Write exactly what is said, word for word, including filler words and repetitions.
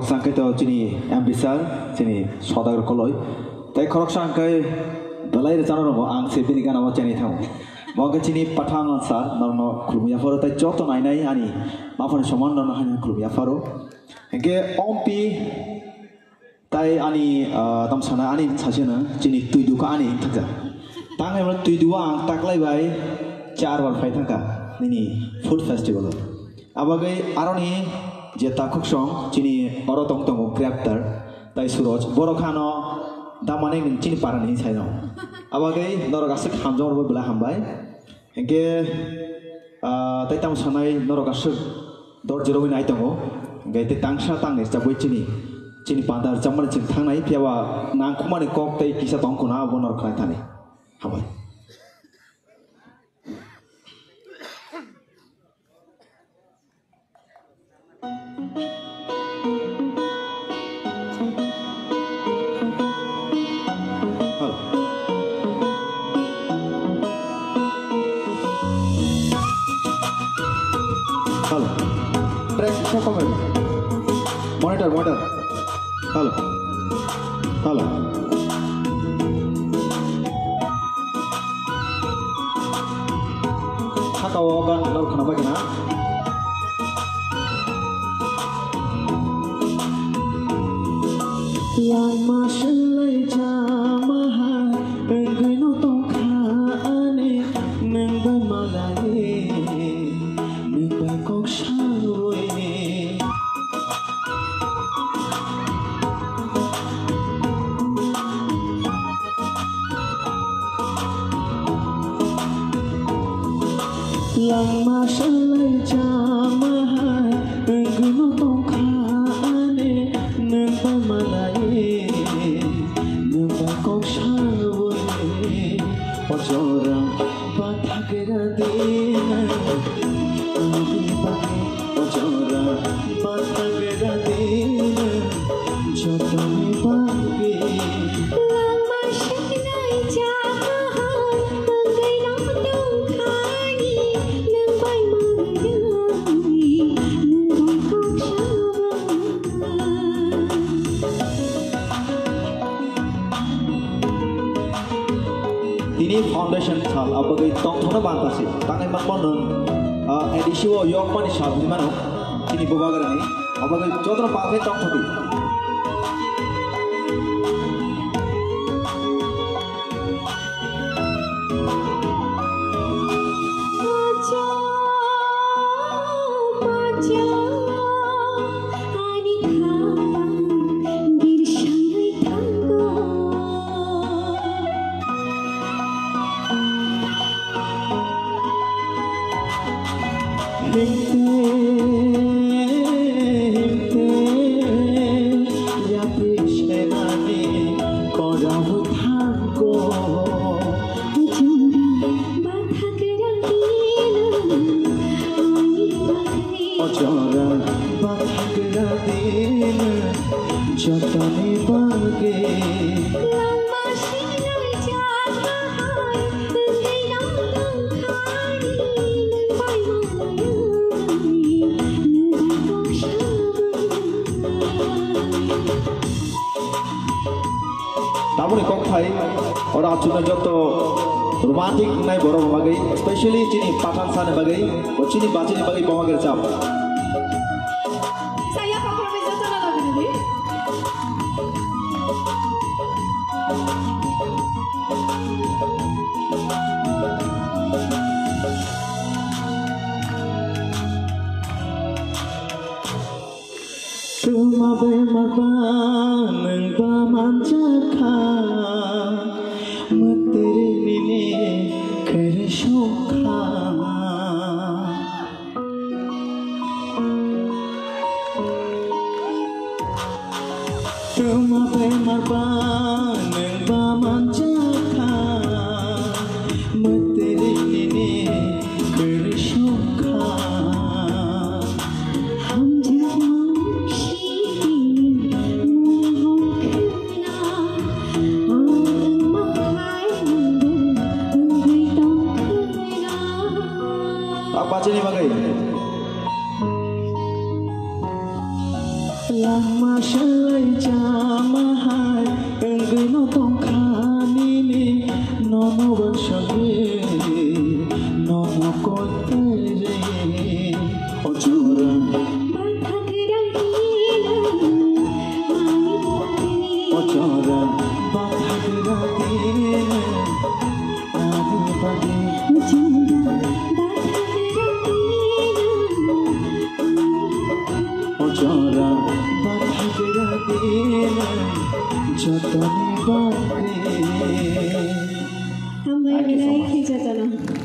Sangkhe to chini M P sir, chini Sodagar Koloi. Tai khoroksa hwnkhe belai rwchapna rogo ang se bini gana o chenwi thango. Bo hwnkhe chini Pathan sir, norokno khulumya pharo, tai joto nainai ani maphani soman norokno haino khulumya pharo. Hwnkhe ompi tai ani, ah, tamo sana ani sasino chini twi dukha ani thangkha. Tang emo twi dua ang taklai bai char bar phai thangkha nini food festival o. Abagwi aroni je takhuk song chini oro tong tongo graptar tai Suroj borok hano damani nwng chini parani saino. Abagwi norok aswk hamjak rwbo belai hambai. Hingke, ah, tai tamo sanai norok aswk dor jero wngwi nai tongo. Hingke tai tangsa tangni chabwi chini, chini panda chamani chini thangnai phiya ba nangkukmani kok tai kisa tong khuna abo norok khnai thani. Hambai. Hello. Hello. Track, check comment. Monitor, monitor. Hello. Hello. Saka o gan norok khna bai khna. Langma swlai jama hai, wngwi no tongkha ani, nwng bai malai, nwng bai kok sawi. Langma swlai jama hai, wngwi no tongkha ani, nwng bai malai, nwng bai kok sawi. O jora bathakra din, ani bagwi. O jora bathakra din, jotoni bagwi. Langma swlai jama hai, wngwi no tongkha ani, nwng bai malai, nwng bai kok sawi. Tini foundation sal, abagwi tongthokno bantasi. Tangnai mangmo nwng, ah, A D C o yokmani sal hinwi mano. Tini bubagrani, abagwi jotono bangkhe tongthokdi. Himte, himte, yapri senani korabo thango. Ojora bathakra din, jotoni bagwi. Taboni kokthai oro achuknai joto romantic wngnai borok bagwi, specially chini Pathan sani bagwi, o chini bachini bagwi bohagir chap. Saya kompromis joto na lagi dili. Tuma bemar ba nwng ba manjakha, mwtwrwi nini kwrwi sukha. Tuma bemar ba nwng ba manjakha, mwtwrwi nini kwrwi sukha. Hamjakma sini mohor khna, ang wngma hai wngwi tongkhna. Tabachini bagwi. Langma Asalai chama hai, wngwi no tongkha nini, nono wansogwi, nono koitai re. O chora, o chora, bathagra dina. Ani bagwi. O chora, bathagra dina, jotoni bagwi. Hambai belai khe jotono.